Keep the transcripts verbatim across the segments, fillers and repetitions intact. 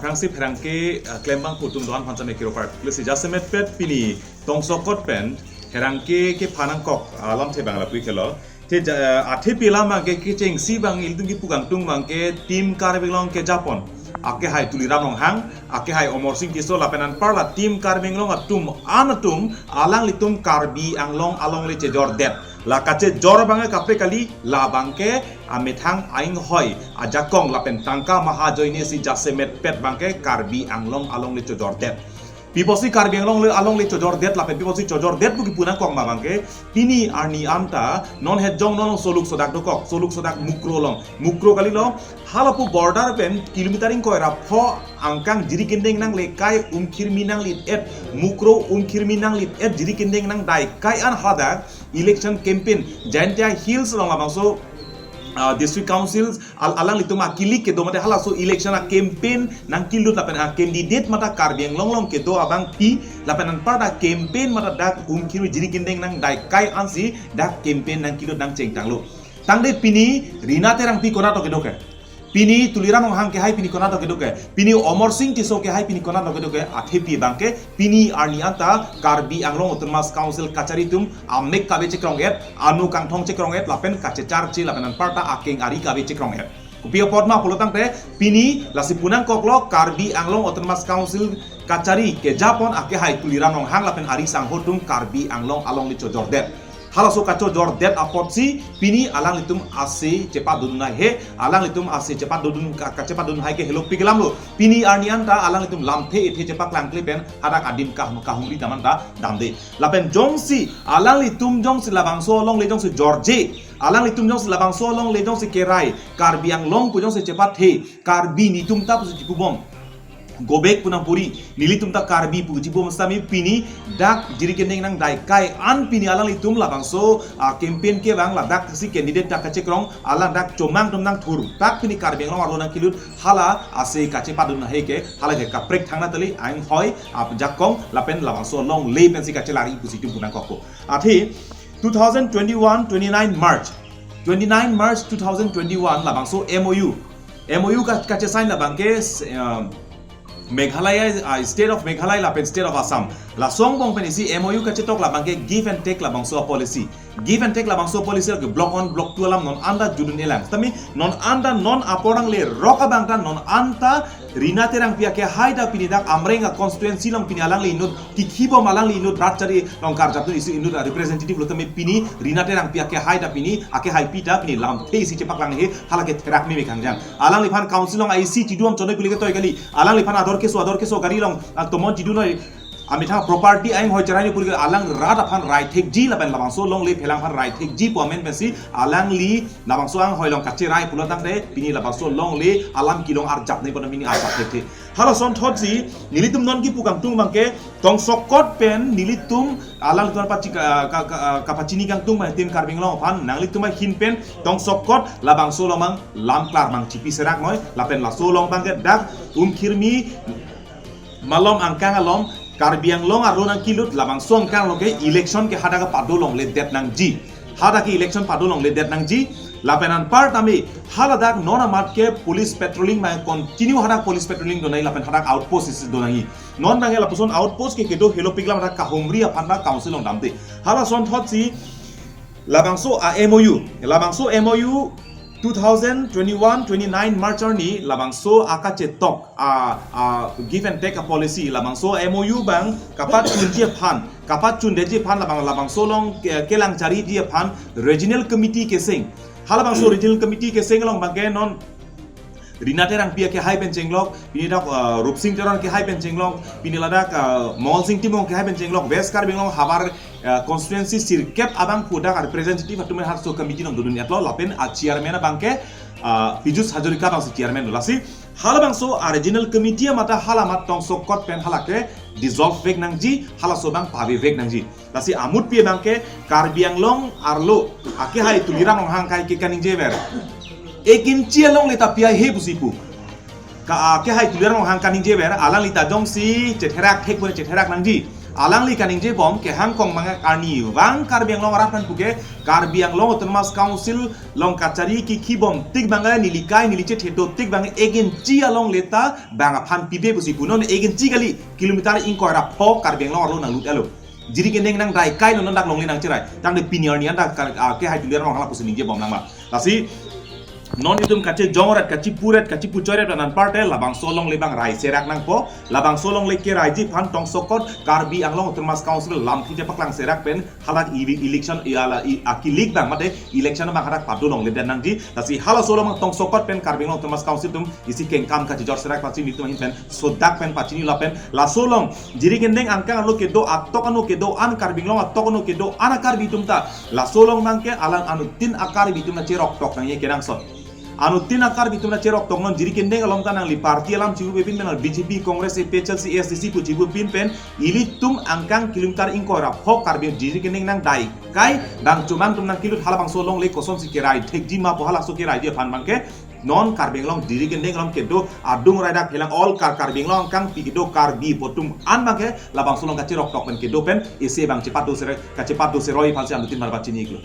Angsi pherangke, ah, klembang kutum doan phancham ekiro part. Lesi jasemet pet pini tongsokot pen pherangke kephan nangkok alamthe abang lapu-ik helo. Te ja-, ah, athe pi alam abangke kechengsi abang ilitum kipu kangtung abangke Team Karbi Anglong kejapon, akehai Tuliram Ronghang, akehai Amarsing Tisso lapen anparta Team Karbi Anglong atum an atum alanglitum Karbi Anglong alongle chejordet. La kachejor abangke kaprek kali, labangke amethang ainghoi ajakong lapen tangka mahajoine si jasemet pet abangke Karbi Anglong alongle chojordet. Pi apotsi Karbi Anglong le alongle chojordet lapen pi apotsi chojordet pu kipu nangkok ma abangke, pini arni anta non hetjong non soluk sodak dokok, soluk sodak Mukro along. Mukro kalilo, halapu border pen kilometer ingkoi ra pho angkang jiri kendeng nangle kai Umkhirmi nanglit-et, Mukro Umkhirmi nanglit-et jiri kendeng nangdai kai an hadak election campaign Jaintia Hills along labangso, ah, district council al-, alanglitum akilik kedo mate halaso election a-campaign nangkilut lapen a-candidate mate Karbi Anglong along kedo abangpi lapen anparta campaign mate dak Umkhirmi jiri kendeng nangdai kai ansi dak campaign nangkilut nangchengtanglo. Tangte pini Rina Terangpi konat kedo ke? Pini Tuliram Ronghang kehai pini konat kedo ke? Pini Amarsing Tisso kehai pini konat kedo ke? Athe pi abangke pini arni anta Karbi Anglong Autonomous Council kachari atum amek kave chekrong-et, anu kangthong chekrong-et, lapen kachecharche lapen anparta akeng ari kave chekrong-et. Kopi apot ma pulo tangte pini lasi pu nangkoklo, Karbi Anglong Autonomous Council kachari kejapon akehai Tuliram Ronghang lapen ari sangho atum Karbi Anglong alongle chojordet. Halaso kachojordet apotsi pini alanglitum ase chepadun nanghe, alanglitum ase chepadun ka-, kachepadun hai ke helo pi alamlo. Pini arni anta alanglitum lamthe ethe chepaklangkle pen hadak adim kah-, kahumri ta manta damde. Lapen jongsi alanglitum jongsi labangso alongle jongsi jorje, alanglitum jongsi labangso alongle jongsi kerai, Karbi Anglong pu jongsi chepathe, Karbi netum ta pusi chipubom, go back pu nangpuri, nelitum ta Karbi pu chipubom sitame pini dak jiri kendeng nangdai kai an pini alanglitum labangso, ah, campaign kevang ladak si candidate ta kachekrong, alang dak chomang atum nangthur, dak pini Karbi Anglong arlo nangkilut, hala ase kachepadun nanghe ke, hala ke kaprek thangnattali, ainghoi ajakong lapen labangso alongle pensi kachelari pusi itum pu nangkokpo. Athe two thousand twenty-one, twenty-nine March, twenty-nine March two thousand twenty-one labangso M O U, M O U ka-, kachesign labangke, um, Meghalaya, uh, State of Meghalaya lapen State of Assam. Laso angbong pen isi M O U kachetok labangke give and take labangso policy. Give and take labangso policy ke block one, block two alam non anta judun-elang. Tame non anta non apor alongle rok abang ta non anta Rina Terangpi akehai ta pini dak Amreng a-constituency along pini alangli inut kikhibom, alangli inut rat chari along karjap atum isi inut a-representative lo tame pini Rina Terangpi akehai ta pini, akehaipi ta pini lamthe isi chepaklanghe, hala ke therak meme kangjang. Alangliphan council along isi chidun chonoi pule ke toi kali. Alangliphan ador keso, ador keso gari along, ah, tomon chidun noi, amethang property ainghoi cherai ni pule ke alang rat aphan rai thekji lapen labangso alongle phelang aphan rai thekji pu amen pensi alangli labangso ainghoi along kacherai pulo tangte pini labangso alongle alam kelong arjap nangji pu ta pini arjap thekthe. Hala asonthotsi nelitum non kipu kangtung abangke tongsokot pen nelitum alanglitum pachi ka-, ka-, ka-, kapachini kangtung abang Team Karbi Anglong aphan nanglitum ahin pen tongsokot labangso along abang lam klar abang chipi serak noi lapen laso along abangke dak Umkhirmi malom angkang along Karbi Anglong arlo nangkilut labangso angkang along ke election ke hadak pado longledet nangji. Hadak ke election pado longledet nangji. Lapen anparta me haladak non amat ke police patrolling abang continue hadak police patrolling do nangji lapen hadak outpost isi do nangji. Non abangke lapuson outpost ke kedo helo pi alam hadak kahumri aphan ta council along damde. Hala asonthotsi labangso a-M O U, labangso M O U two thousand twenty-one twenty-nine March arni labangso akachetok a, a give and take a-policy labangso M O U abang kapachunji aphan, kapachundetji aphan labang, labangso along ke-, kelang chariji aphan regional committee keseng. Halabangso regional committee keseng along abangke non Rina Terangpi akehai pen chenglok, pini dak, uh, Rupsing Teron akehai pen chenglok, pini ladak, uh, Mongol Sing Timung akehai pen chenglok, West Karbi Anglong havar, uh, constituency sirkep abangphu dak representative atum halaso committee along dodun-etlo lapen a-chairman abangke, uh, Piyush Hazarika abangsi chairman do. Lasi halabangso a-regional committee mate hala amat tongsokot pen hala ke dissolve vek nangji, halaso abang pavevek nangji. Lasi amutpi abangke Karbi Anglong arlo akehai Tuliram Ronghang kai ke kaningjever. Ek inchi alongle ta pi haihe pusi pu. Ka, ah, kehai Tuliram Ronghang kaningje ber, alangli ta jongsi chetherak thek pura chetherak nangji. Alangli kaningje bom kehang kong mangak arnivang Karbi Anglong arat aphan puke, Karbi Anglong Autonomous Council along kachari kiki bom tik bang neli kai neli chetheto tik bang ek inchi along leta bang aphan pipe pusi punon, ek inchi kali, kilometer ingkoi ra pho Karbi Anglong arlo nanglut alo. Jiri kendeng nangdai kai non dak longle nangcherai. Tangte pini arni anta ka, ah, kehai Tuliram Ronghang lapusi ningje bom nangma. Lasi non itum kachejong rat, kachipu rat, kachipu choi rat anparte labangso alongle bang rai serak nangpo, labangso alongle keraiji aphan tongsokot Karbi Anglong Autonomous Council lamthe chepaklang serak pen halak i-, election i-, ala i-, akilik bang mate election bang hadak padu longledet nangji. Lasi halaso along tongsokot pen Karbi Anglong Autonomous Council atum isi kengkam kachijor serak pachini itum ahin pen sodak pen pachini lapen laso along jiri kendeng angkang arlo kedo atok ano kedo-an Karbi Anglong atok ano kedo-an a-Karbi atum ta laso along bangke alang anuttin a-Karbi atum ta cheroktok nangji kenangsot. Anuttin a-Karbi atum ta cheroktok non jiri kendeng along ta nangli party alam chibu pepin pen B J P, Congress, A P H L C, A S D C pu chibu pin pen ilitum angkang kilometer ingkoi ra pho Karbi jiri kendeng nangdai kai bang chomang atum nangkelut halabangso alongle kosonsi kerai thekji ma pu halaso keraiji aphan bangke non Karbi Anglong jiri kendeng along kedo adung rai dak phelang all Kar-, Karbi Anglong angkang pi kedo Karbi atum an bangke labangso along kacheroktok pen kedo pen isi bang chepado sere, kachepado seroi aphansi anuttin mar pachini iklo.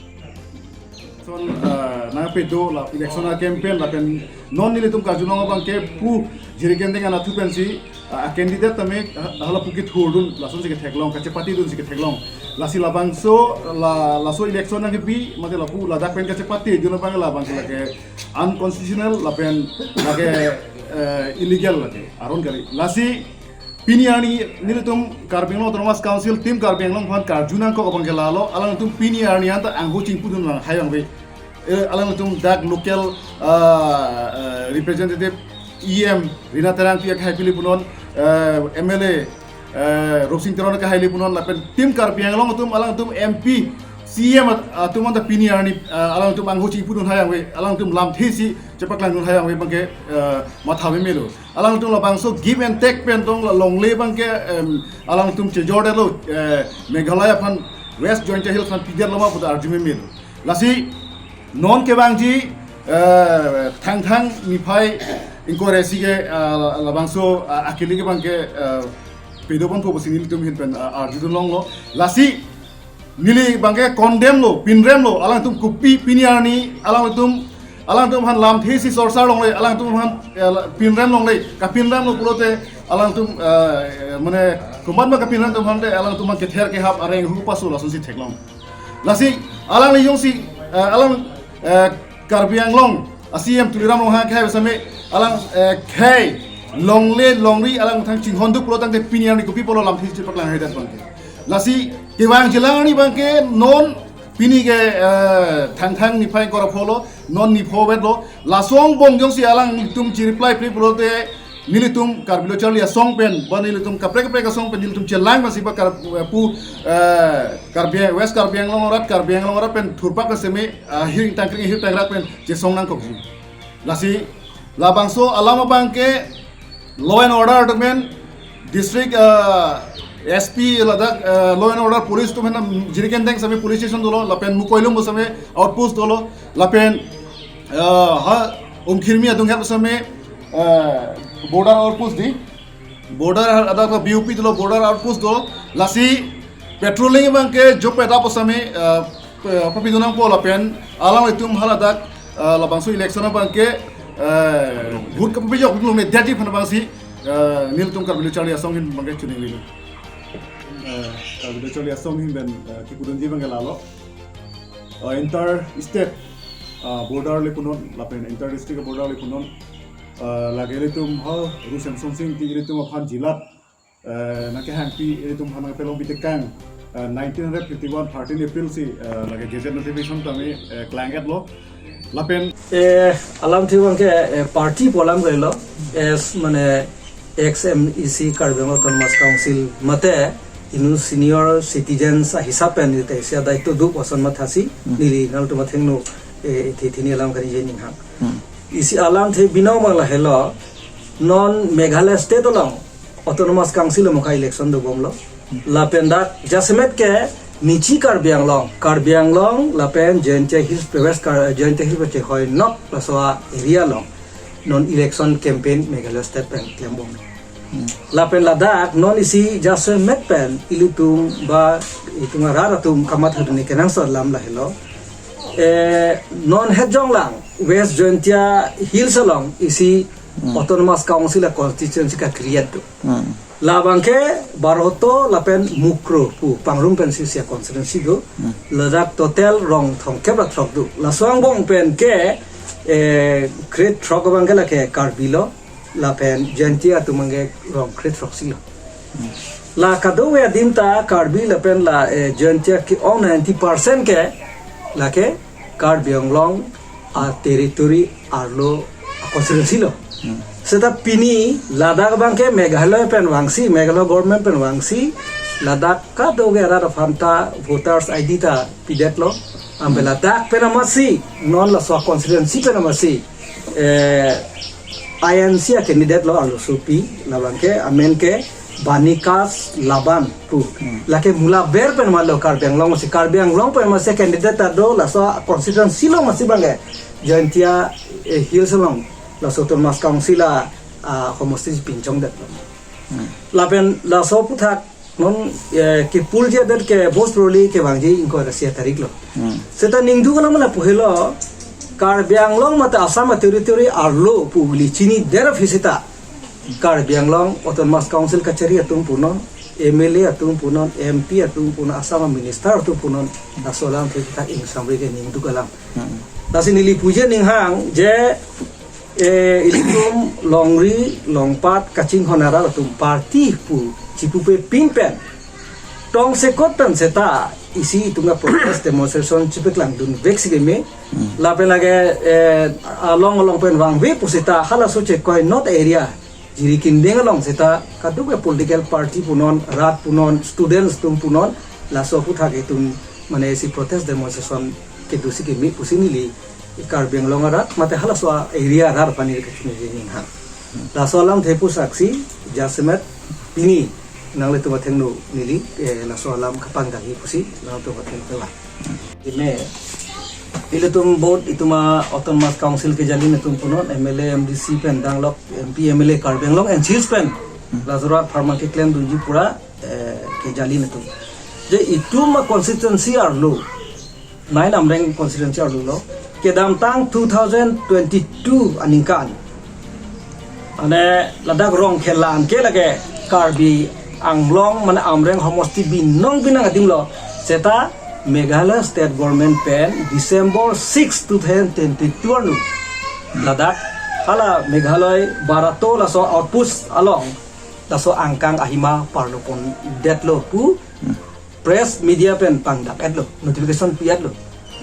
Son, eh, nangpedo la election a-campaign lapen non nelitum karjulong bangke pu jiri kendeng anatthu pensi, ah, candidate tame, ah, hala pu kethurdun, lasonsi ketheklong, kachepatidunsi ketheklong. Lasi labangso, la, laso election nangkepi, mate lapu ladak pen kachepatidun abang labang lake unconstitutional, lapen lake, eh, illegal lake, aron kali. Lasi pini arni nelitum Karbi Anglong Autonomous Council, Team Karbi Anglong aphan karju nangkok abangke lalo, alangtum pini arni anta angho chingpudun lang hai bangve. Eh, alangtum dak local, ah, eh, representative E M Rina Terangpi akehai pili punon, eh, M L A, eh, Rupsing Teron akehai li punon lapen Team Karbi Anglong atum alangtum M P, C M at-, atum anta pini arni, ah, alangtum angho chingpudun hai bangve, alangtum lamthe si chepaklangdun hai bangve bangke, eh, matha memelo. Alangtum labangso give and take pen tong la longle bangke, em, alangtum chejordetlo, eh, Meghalaya aphan West Jaintia Hills aphan pidetlo ma pu ta arju memelo. Lasi non kevangji, eh, Thangthang niphai ingkoi ra isi ke, eh, labangso, eh, akili ke bangke, eh, pedo ponpo pusi nelitum ahin pen, eh, arjudun longlo. Lasi neli bangke condemn lo, pinrem lo, alangtum kopi pini arni, alangtum, alangtum aphan lamthe si sorsar longle, alangtum aphan, eh, la-, pinrem longle, kapinrem lo pulote, alangtum, eh, mane, komat ma kapinrem atum aphan te, alangtum aphan kether kehap areng hu pasu lasonsi theklong. Lasi, alangli jongsi, eh, alang, eh, Karbi Anglong a-C M Tuliram Ronghang akehai same, alang, eh, khei longle longri alangtum chinghonduk pulo tangte pini arni kopi pulo lamthe si chepaklang haidat bangke. Lasi kevangjilang arni bangke non pini ke, eh, Thangthang niphai ingkoi ra pho lo, non nipho vetlo, laso angbong jongsi alangtum chi-reply pri pulote nelitum Karbi Lo Charli Asong pen, ba nelitum kaprek kaprek asong pen nelitum chelang masi ba Kar-, pu, eh, Karbi, West Karbi Anglong arat, Karbi Anglong arat pen thurpak seme, ah, hiring tangkring hiring tangrak pen chesong nangkokji. Lasi labangso alam abangke law and order atum pen district, ah, S P ladak, ah, law and order police atum pen jiri kendeng same police station dolo, lapen Mukoilum same outpost dolo, lapen, ah, ha Umkhirmi adung het same, ah, border outpost di. Border adak B O P dolo, border outpost dolo. Lasi patrolling bangke jok peta po same, ah, pe-, papidun nangpo lapen alanglitum haladak, ah, labangso election bangke, eh, vote kapapejok dun me dadi aphan bangsi, eh, nelitum Karbi Lo Charli Asong ahin bangke chuning lilo. Eh, Karbi Lo Charli Asong ahin pen, eh, kipudunji bangke lalo. Eh, inter state, eh, border le punon, lapen inter district border le punon, eh, lake ilitum ha Ru Semsonsing Ingti ilitum aphan jilat, eh, nangkehangpi ilitum aphan nangpelongpi tekang, eh, nineteen hundred fifty-one thirteen April si, eh, lake gazette notification tame, eh, klang-etlo. Lapen, eh, alamthe bangke, eh, party pu alam kailo, as mane ex M E C Karbi Anglong Autonomous Council mate inut senior citizens ahisap pen neli ta isi adaito do pu ason mathasi, hmm, neli nangtum athengno, eh, ithi thini alam kaningje ninghang. Hmm. Isi alamthe binong mang lahelo, non Meghalaya State along Autonomous Council amoka election dobomlo. Hmm. Lapen dak jasemet ke nichi Karbi Anglong, Karbi Anglong lapen Jaintia Hills, West Kar-, Jaintia Hills pachehoi nok laso a-area along non election campaign Meghalaya state pen klembom. Lapen ladak non isi jasemet pen ilitum ba itum arat atum kamatha duni kenangsot alam lahelo. Eh, non hetjonglang West Jaintia Hills along isi Autonomous Council a constituency ka-create do. Hmm. Labang ke Barhoto lapen Mukroh pu pangrum pensi isi a constituency do. Hmm. Ladak total rong thomkep ra throk do. Laso angbong pen ke, eh, create throk abang ke lake Karbi lo, lapen Jaintia atum abang ke rong create throksi lo. Hmm. La kadokave adim ta Karbi lapen la, eh, Jaintia ke-ong ninety percent ke lake Karbi Anglong a territory arlo a constituency lo. Hmm. Seta pini ladak abang ke Meghalaya pen vangsi, Meghalaya government pen vangsi, ladak kadokave arat aphan ta voters I D ta pidetlo. Ambe ladak pen amatsi, non laso constituency pen amatsi, eh, I N C a candidate lo arlosopi, labang ke amen ke Banikas Laban pu. Hmm. Lake mula ber pen malo Karbi Anglong si, Karbi Anglong pen amatsi candidate ta do, laso constituency along amatsi abang ke Jaintia, eh, Hills along laso Autonomous Council a, ah, homosti pinchongdetlo. Hmm. Lapen laso aphuthak non, eh, kepulji adet ke Bhojpuri kevangji ingkoi ra isi tarik lo. Hmm. Seta ningduk alam lapu helo, Karbi Anglong mate Assam a territory arlo pu ili chinidet aphi seta Karbi Anglong Autonomous Council kachari atum punon, M L A atum punon, M P atum punon, Assam a minister atum punon, laso alamthe ta ingsamri ke ningduk alam. Hmm. Lasi neli puji aning hang je, eh, ilitum longri longpat kachinghon arat atum party pu chipupe pin pen tongsekot pen seta isi itum a protest demonstration chipeklangdun veksi keme. Hmm. Lapen lake, eh, along along pen vangve pu seta halaso chekoi North area Jirikindeng along seta kadokave political party punon, rat punon, students atum punon, laso aphuthak itum mane isi protest demonstration kedosi keme pusi neli Karbi Anglong arat mate halaso area arat aphan neli kachini aning hang. Laso alamthe pusaksi jasemet pini nanglitum athengno neli, eh, laso alam kapangdangji pusi nanglitum athengno la. Ime, ilitum vote itum a Autonomous Council kejalin atum punon, M L A, M D C pen danglok, M P, M L A, Karbi Anglong and Hills pen. Hmm. Laso arat apharman keklemdunji pura, eh, kejalin atum. Je itum a constituency arlo, nine Amreng constituency arlo lo, kedamtang two thousand twenty-two aningkan. Ane ladak rong kelang ke lake Karbi Anglong mane Amreng homosti binong binong adim lo. Seta Meghalaya State Government pen December six, two thousand twenty-two arlo ladak hala Meghalaya Barhoto laso outpost along laso angkang ahima parlopondetlo pu press media pen pangdak-etlo, notification pi-etlo.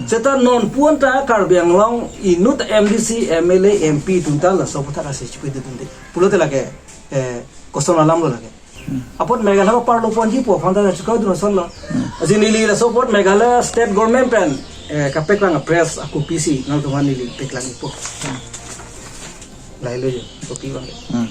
Seta non pu anta Karbi Anglong inut M D C, M L A, M P atum ta laso aphuthak asi chipidunde. Pulote lake, eh, koson alam lo lake. Hmm. Apot Meghalaya parloponji pu aphan ta chikau dun ason lo. Hmm. Lasi neli laso apot Meghalaya State Government pen, eh, kapeklang press a copy si nangtum aphan neli peklangpo. Hmm. Lahelo jo, copy abang. Hmm.